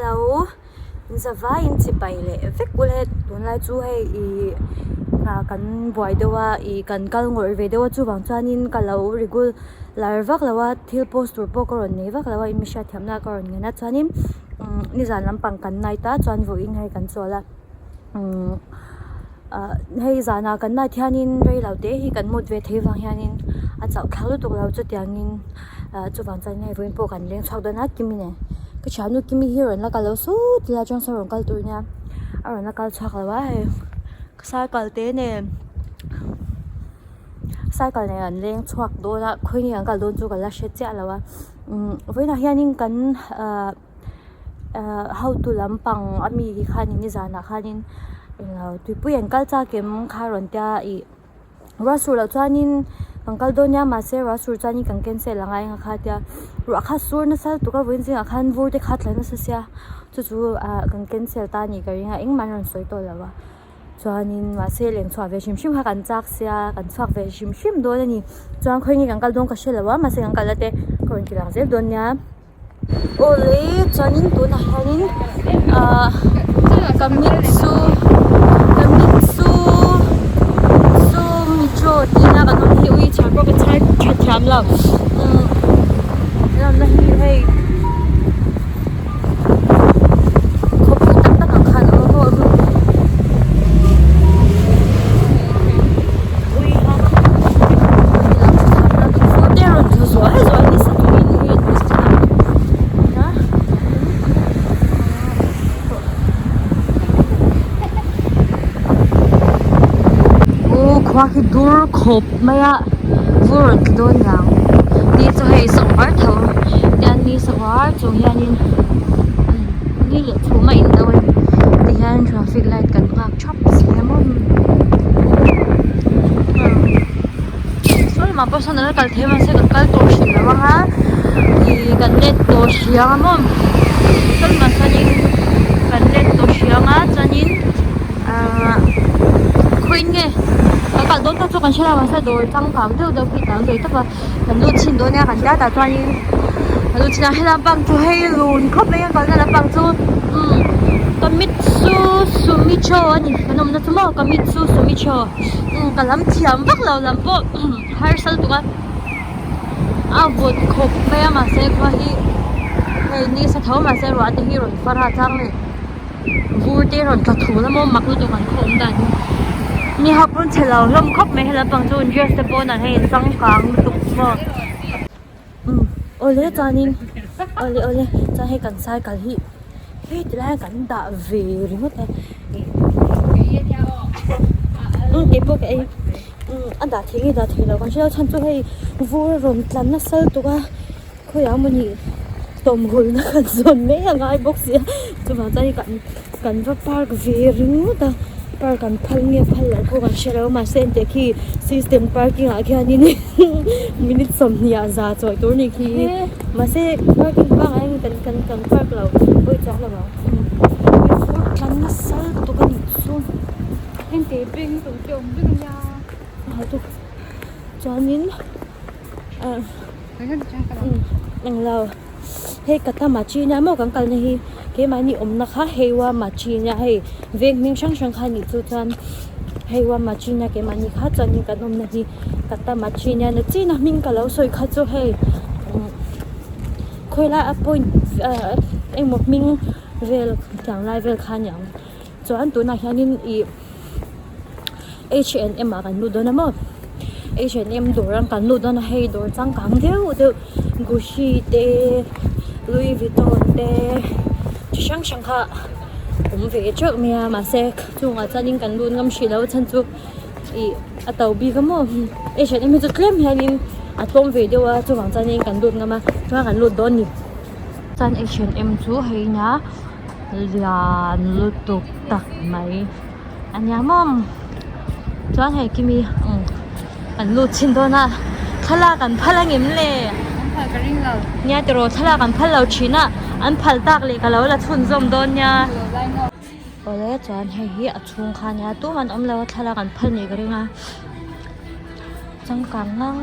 Hello zavaiin chipai leh vek ula he tunlai chu hei ih hna kan buai deuh a ih kan kal ngawrh ve deuh a chuvang chuanin ka lo regular vak lo a thil post tur pawh ka rawn nei vak lo a in hriatthiamna ka rawn ngen a chuanin umm nizan lampang kan night a chuan vawiin hei kan chawl a umm ah hei zanah kan night hianin rei lo te hi kan mut ve thei vang hianin a chauh thlak lutuk lo chutiangin ah chuvang chuan hei vawiin pawh kan leng chhuak dawn a kimi nen ka thiannu kimi hi rawn la kal lo sut ila atang sawn rawn kal tur ania a rawn la kal chhuak lo a hei cycle te nen cycle nen an leng chhuak dawn a khawi nge an kal dawn chu ka la hre chiah lo a umm vawiinah hianin kan ah. Ahh hotu lampang a mi hi khanin nizanah khanin englo tuipui an kal chak em kha rawn tia ih ruah sur loh chuanin kan kal dawn nia mahse ruah sur chuanin kan cancel a ngai ang a kha tia ruah kha sur nasa lutuk a vawiin zingah khan vur te kha a tla nasa sia chu chu ah kan cancel ta a nih ka ring a engmah an rawn sawi tawh lo a. Chuanin mahse leng chhuah ve hrim hrim kha kan chak sia kan chhuak ve hrim hrim dawn a ni. Chuan khawi nge kan kal dawn ka hre lo a mahse kan kalna te ka rawn ti lang zel dawn nia. Awle chuanin tunah hianin ahh Kamitsu Kamitsu Sumicho tihna kan awm hi ui chhiar pawh ka chhiar tha thiam lo umm kan awmna hi hei. Khawpui tak tak ang khan a awm a te rawn tlu zuai zuai nasa turin aw khua khi dur khawp mai a vur rawn tlu dawn niang ni chu hei sawrkar tho tian ni sawrkar chung hianin ni leh chhum a in do a ni tihian traffic light kan nghak thap si a maw saw lamah pawh sawn an la kal thei a mahse kan kal tawh hrih lo ang a ih kan let tawh hrih ang a maw saw lamah sawnin kan let tawh hrih ang a chuanin ahh khawiin nge kan kal dawn tak chu kan hre lo mahse dawr changkang deuh deuh khi tam ve tawp a kan lut chhin dawn nia kan tia tah chuanin kan lut chhin a helai bang chu hei run khawp mai a kalna lampang chu umm kamitsu sumicho a ni kan awmna chu maw kamitsu sumicho umm ka lam thiam vak lo lam pawh harsa lutuk a a vawt khawp mai a mahse khua hi hei ni sa tho mahse ruah te hi rawn far a chang leh. Vur te rawn tla thul a maw mak lutuk an khaw awm dan hi ni ho pawn chhe lo hlawm khawp mai he lampang chu dress te pawn an hei changkang lutuk maw umm awle chuanin awle awle chuan hei kan cycle hi hei ti lai kan dah ve ringawt a umm keipawh ka ei umm a dah thei nge dah thei lo kan hre lo chhan chu hei vur a rawn tla nasa lutuk a. Khawiah mawni tawmhulna kan zawn mai a ngai bawk si a chuvang chuan hei kan kan va park ve ringawt a park an phal nge phal loh pawh kan hre lo mahse engtiang khi system parking ah khianin minute 20 ah za chawi tur a ni khi mahse parking pangngai in kan kan kan park lo pawi chuang lo ang fur tlan nasa lutuk a nih chu Hengte bank tur te awm vek a nia chuanin. Englo hei kata machi nia maw kan kalna hi keimahni awmna kha heiwa machi nia hei veng hming hrang hrang kha anih chu chuan heiwa machi nia keimahni kha chuanin kan awmna hi kata machi nia na china hming ka lo sawi kha chu hei khawilai a point ah engmaw hming vel tiang lai vel kha aniang chuan tunah hianin ih. H and M ah kan lut dawn a maw H and M dawr a kan lut dawn a hei dawr changkang deuh deuh Gucci te Louis Vuitton te chi hrang hrang kha awm ve teuh mai a mahse chungah chuanin kan lut ngam hrih lo a chhan chu ih a to bik a maw H and M hi chu tlem hianin a tlawm ve deuh a chuvang chuanin kan lut ngam a chuan kan lut dawn a ni chuan H and M chu hei nia lian lutuk tak mai. A nia maw chuan hei kimi an lut chhin dawn a thlalak an phal angem le an phal ka ring lo nia tiraw thlalak an phal lo thin a an phal tak leh ka lo la chhunzawm dawn nia awle chuan hei hi a chhung kha ania tumah an awm lo a thlalak an phal nih ka ring a changkang ngang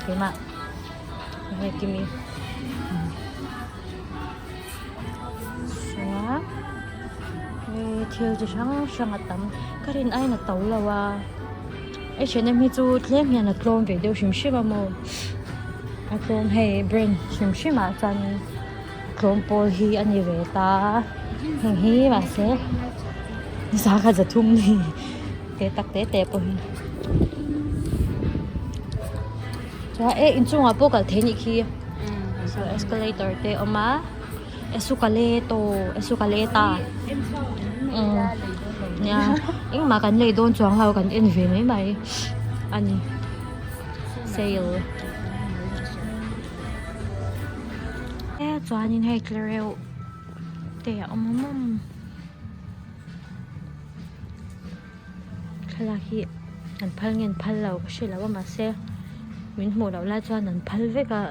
keimah hei kimi. Hei thil chi hrang hrang a tam ka rin aiin a to lo a H and M hi chu tlem hian a tlawm ve deuh hrim hrim a maw a tlawm hei brand hrim hrim ah chuanin tlawm pawl hi a ni ve ta heng hi mahse zangkhat zathum ni te tak te te pawh hi chuan eh inchungah pawh kal theih a nih khi escalator te a awm a. Escalator escalator umm nia engmah kan lei dawn chuang lo kan en ve mai mai a ni sale e chuanin hei tlereuh te a awm awm awm thlalak hi an phal nge an phal lo ka hre lo a mahse min hmuh loh lai chuan an phal vek a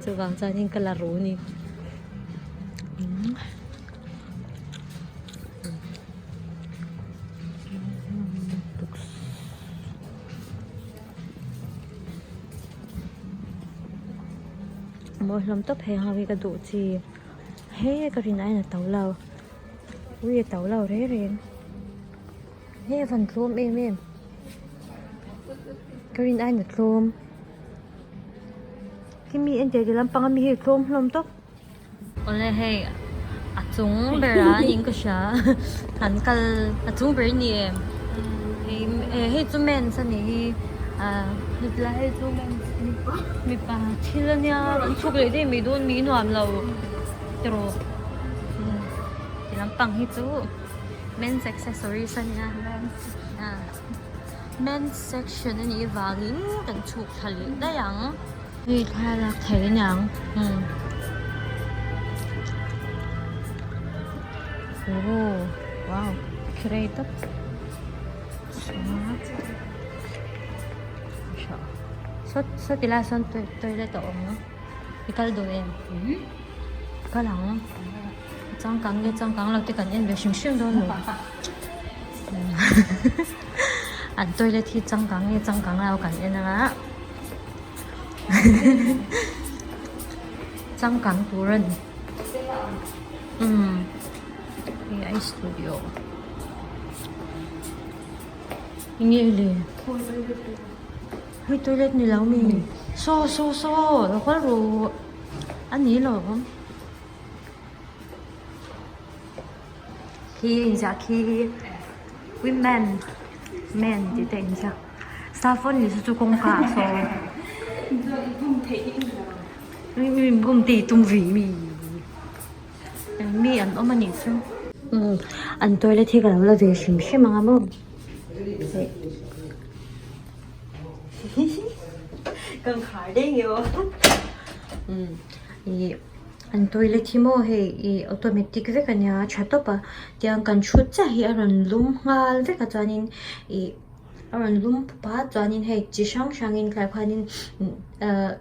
chuvang chuanin ka la ru a ni mawi hlawm tawp heng ho hi ka duh chi he ka rin aiin a to lo. Ui a to lo reng reng hei a van tlawm em em ka rin aiin a tlawm khi mi entir ti lampang ami hi a tlawm hlawm tawp awle hei a chung berah niin ka hria an kal a chung ber a ni em hei hei chu mens a nih hi ah hetlai hi chu mens mipa thil a nia kan chhuk leh daih mai dawn mi nuam lo. Tiraw ti lampang hi chu men's accessories a nia men's section a nih vangin kan chhuk thla leh daih ang hei thlalak thei a niang umm oh wow khirei tawp saw ti lai sawn toilet a awm. I kal duh em? Kal ang. Changkang nge changkang lo te kan en ve hrim hrim dawn lo. An toilet hi changkang nge changkang lo kan en anga. Changkang tur a ni. Umm AI studio. Enge le? Hei toilet ni lo mi saw saw saw lo kal ru a ni lo khi inziah khi women men tih te a inziak safon ni chu kawngka ah sawn mi tum vi mi mi an awm a nih chu an toilet hi ka lo la ve hrim hrim ang a maw. Ih an toilet hi maw hei ih automatic vek a nia tha tawp a tiang kan thut chiah hi a rawn lum nghal vek a chuanin ih a rawn lum pup a chuanin hei chi hrang hrangin tlai khanin ahh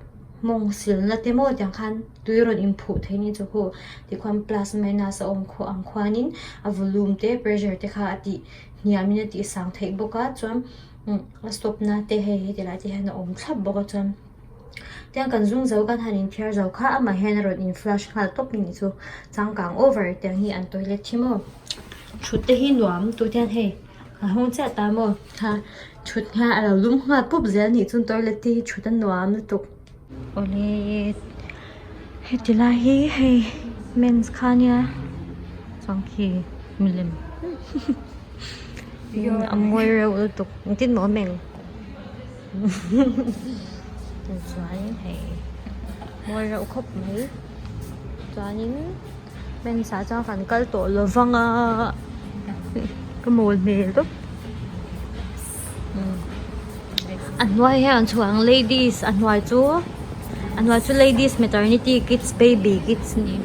mawng silna te maw tiang khan tui rawn inphuh thei ni chu hu tikhuan plus minus a awm khawh ang khuanin a volume te pressure te kha a tih hniamin a tih sang theih bawk a chuan a stop na te hei heti lai te hian a awm thlap bawk a chuan tiang kan zung zo kan han inthiar zo kha amah hian a rawn in flush nghal tawp a nih chu changkang over tiang hi an toilet hi maw thut te hi nuam tut hian hei a hawng chiah ta maw kha thut hian a lo lum nghal pup zel a nih chuan toilet te hi thut a nuam lutuk. Awle heti lai hi hei men's kha nia chuan khi milem a mawi reuh lutuk engtin maw a meng chuan hei mawi reuh khawp mai chuanin men's ah chuan kan kal tawh lo vang a ka mawl hmel tawp. A hnuai hian an chhuah ang ladies a hnuai chu a hnuai chu ladies maternity kids baby kids a ni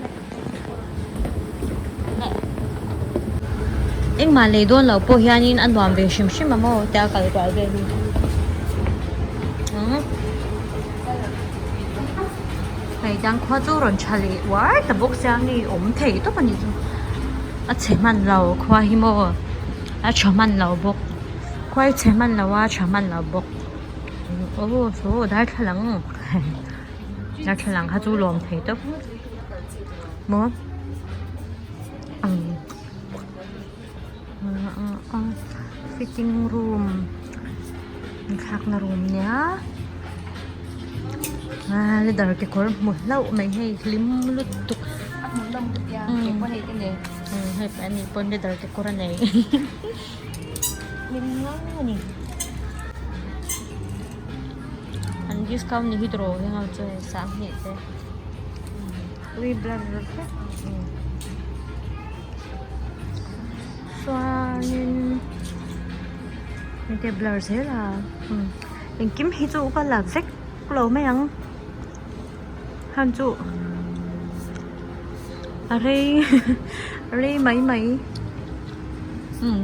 engmah lei dawn loh pawh hianin a nuam ve hrim hrim a maw tia kal kual vel hi hei tiang khua chu rawn tha leh uar ta bawk sia nge awm thei tawp a nih chu a chhe hman lo khua hi maw a tha hman lo bawk. Khuai chhe hman lo a tha hman lo bawk aw saw darthlalang darthlalang kha chu lawm thei tawp maw. Ang fitting room inthlakna room nia ah leather kekawr hmu hlauh mai hei hlim lutuk hei ani pawn leather kekawr a nei hlim ngang a ni an discount ni hi tawh heng ho chu hei sanghnih te. Chuanin heti blur zel a engkim hi chu ka la vek lo mai ang han chu a rei a rei mai mai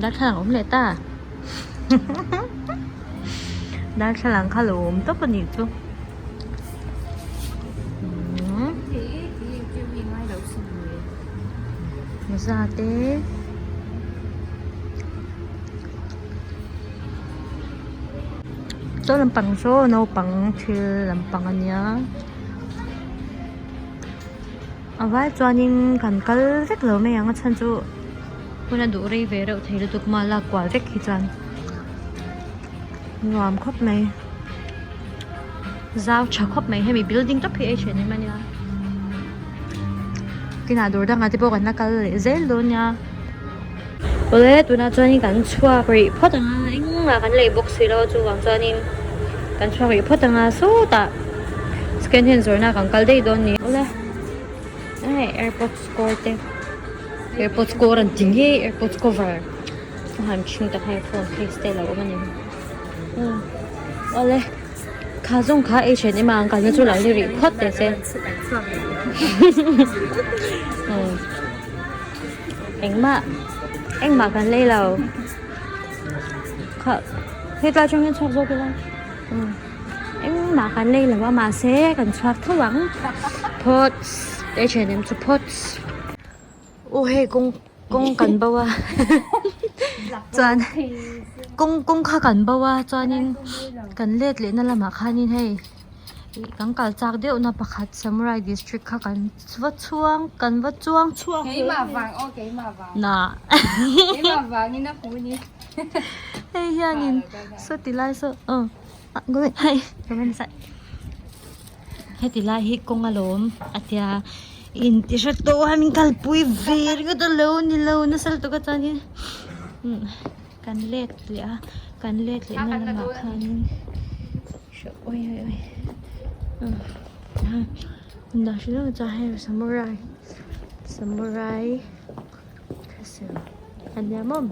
darthlalang a awm leh ta darthlalang kha lo awm tawp a nih chu. Mawza te chaw lampang saw naupang thil lampang a nia a vai chuanin kan kal vek lo mai ang a chhan chu hun a duh rei ve reuh thei lutuk a lak kual vek hi chuan nuam khawp mai. Zau tha khawp mai hemi building tawp hi H and M ania kinah dawr dangah te pawh kan la kal leh zel dawn nia awle tunah chuanin kan chhuak rih phawt ang a engmah kan lei bawk si lo a chuvang chuanin kan chhuak rih phawt ang a sawtah second hand zawrhna kan kal daih dawn ni awle hei airpods kawr te airpods kawr an ti ngei airpods cover a han chhing tak hei phone case te a lo awm a ni. Awle kha zawng kha ei hren em a ang kalna chu lo ni rih phawt teh se engmah engmah kan lei lo kha hetlai atang hian chhuak zawk ila engmah kan lei lo a mahse kan chhuak tho ang phawt ei hren em chu phawt. Aw hei kawng kawng kan bo a chuan kawng kawng kha kan bo a chuanin kan let lehna lamah khanin hei ih kan kal chak deuhna pakhat samurai district kha kan va chhuang kan va chuang chhuak na hei hianin saw ti lai saw aw hei heti lai hi kawng alawm a tia in ti hre tawh a min kalpui ve ringawt a lo ni lo nasa lutuk a chuanin kan let leh a kan let leh na lamah khanin awi awi awi chuan hei samurai samurai castle a nia maw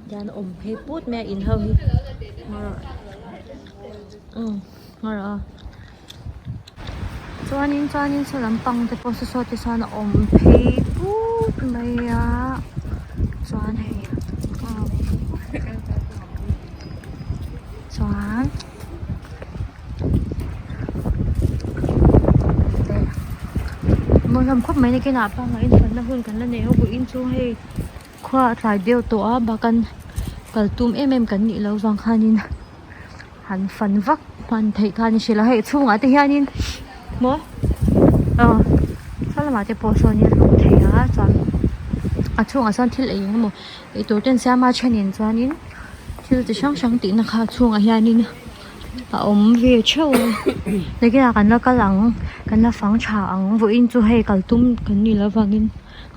tian awm phei put mai a in ho hi Ngaw a chuanin chuanin saw lampang te pawh saw te sawn a awm phei put mai a chuan hei chuan mawi hlawm khawp mai nakinah pangah infanna hun kan la nei ho vawiin chu hei. Khua a tlai deuh tawh a bakah kal tum em em kan nih loh vang khanin han fan vak hman theih kha a ni hrih lo hei chhungah te hianin maw aw saw lamah te pawh sawnin a luh theih a chuan a chhungah sawn thil eng emaw eitur te an siam a thenin chuanin thil chi hrang hrang tihna kha a chhungah hianin a awm ve theuh a nakinah kan la kal ang kan la fang tha ang vawiin chu hei kal tum kan nih loh avangin.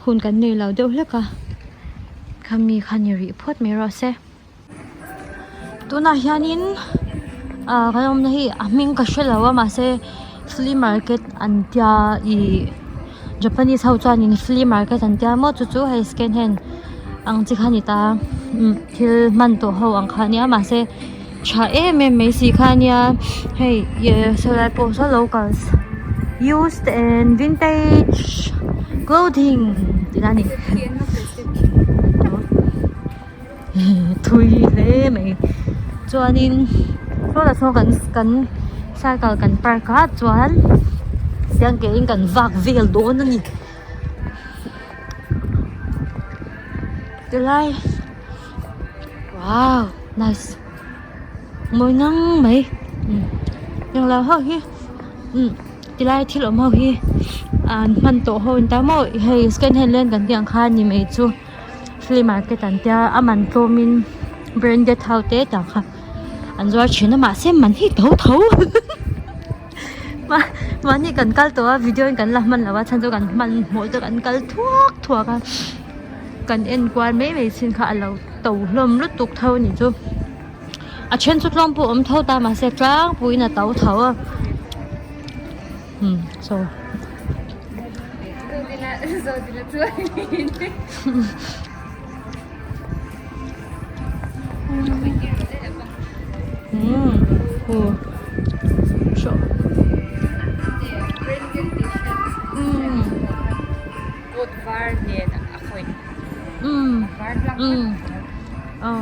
Hun kan nei lo deuh hlek a khami kha ni rih phawt mai rawh se tunah hianin ah kan awmna hi a hming ka hrelo a mahse flea market an tia ih japanese ho chuanin flea market an tia maw chu chu hei second hand ang chi kha a ni ta thil hman tawh ho ang kha a nia mahse tha em em mai si kha a nia hei ih sawlai pawh saw locals used and vintage clothing tih lai a ni thui hle mai chuanin sawtah sawn kan kan cycle kan park a chuan tiang ke in kan vak vel dawn a ni tilai. Wow nice mawi ngang mai englo ho hi. Tilai thil awm ho hi an hman tawh ho an ta maw hei second hand len kan tih ang khan ni mai chu flea market an tia a man tlawmin branded ho te tah kha an zuar thin a mahse man hi tho tho mahni kan kal tawh a video in kan la hman lo a chhan chu kan hman hmawh te kan kal thuak thuak a kan en kual mai mai chin kha a lo to hlawm lutuk tho a nih chu. A then chu tlawm pawh a awm tho ta mahse tlangpuiin a to tho a umm saw. Umm hu saw umm umm umm aw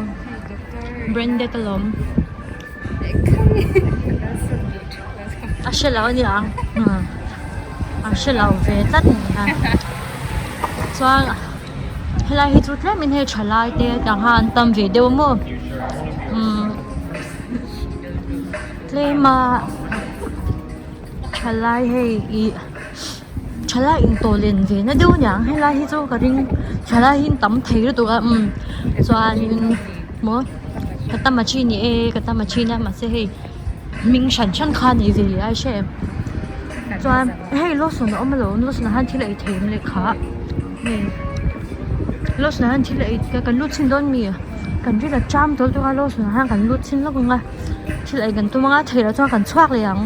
branded alawm a hre lo a ni ang a hre lo ve tlat a ni a chuan helai hi chu tlem in hei thalai te tah khan an tam ve deuh maw umm tlem a thalai hei ih thalai intawh len ve na deuh aniang helai hi chu ka ring thalai hi an tam thei lutuk a umm chuanin maw ka tam a chi ni e ka tam a chi nia mahse hei hming hran hran kha a nei ve leh a hre em chuan hei lotion a awm alawm lotion ah hian thil ei thei awm leh kha hei lotion ah hian thil ei kan lut chhin dawn mi kan ri la cham tawh lutuk a lotion ah hian kan lut chhin lawk ang a thil ei kan tum ang a theih loh chuan kan chhuak leh ang.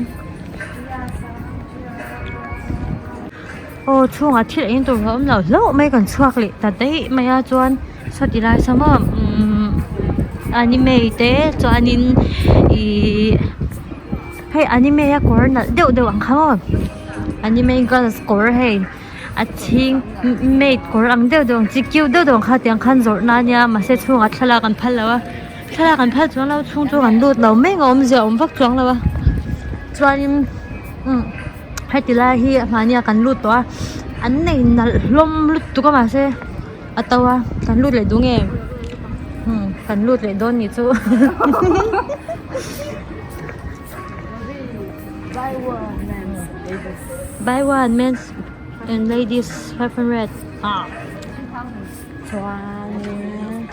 Aw chhungah thil eng tur a awm lo hlauh mai kan chhuak leh ta daih mai a chuan sawti lai saw maw umm anime te chuanin ihh hei anime a kawr nalh deuh deuh ang kha maw anime girls kawr hei a chhing maid kawr ang deuh deuh ang chi cute deuh deuh ang kha tiang khan zawrh na ania mahse chhungah thlalak an phal lo a thlalak an phal chuang lo chhung chu kan lut lo mai ang a awmzia a awm vak chuang lo a chuanin umm. Heti lai hi mahnia kan lut tawh a an nei nalh hlawm lutuk a mahse a to a kan lut leh duh nge umm kan lut leh dawn nih chu buy one mens and ladies 500 ah chuanin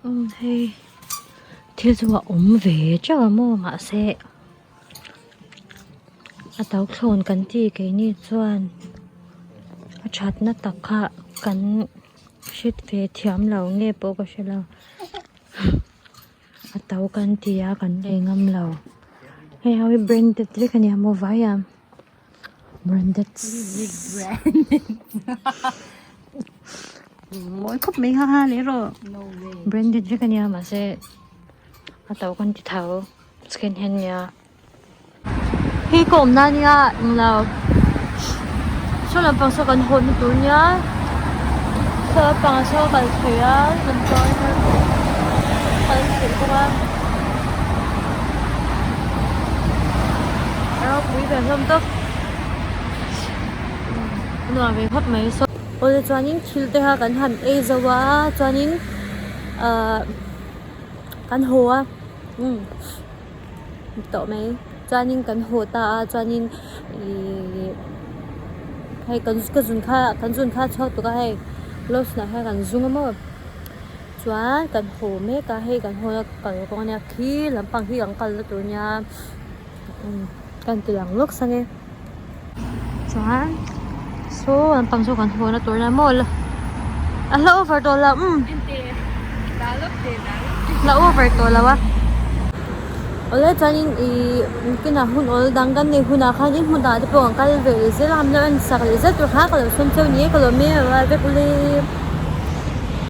umm hei. Thil chu a awm ve teuh a maw mahse a to thlawn kan ti keini chuan a thatna tak kha kan hrit ve thiam lo nge pawh ka hre lo a to kan ti a kan lei ngam lo hei ho hi branded vek a nia maw vai a branded mawi khawp mai kha kha leh rawh branded vek a nia mahse a to kan ti tho second hand nia hei ka awm na nia englo saw lampang saw kan hawn na tur nia saw lampang ah saw kal thei a kan chuan kal theih bawk a a ropui ve hlawm tawp nuam ve khawp mai saw. Awle chuanin thil te kha kan han ei zo a chuanin ahh kan haw a umm tawh mai chuanin kan haw ta a chuanin ihh hei kan ka zun kha kan zun kha a chhuak tuk a hei lotion ah hian kan zung a maw chuan kan haw mek a hei kan haw na kal kawng ania khi lampang hi kan kalna tur ania umm kan ti lang lawk sang e. Chuan saw lampang chu kan haw na tur ania maw a hla over tawh lo umm hla over tawh lo a awle chuanin ihh kinah hun awl dang kan nei hunah khan in hmunah te pawh kan kal ve leh zel a an lo en sak leh zel tur kha ka lo sawn cheu ni e ka lo hmel a vek ule.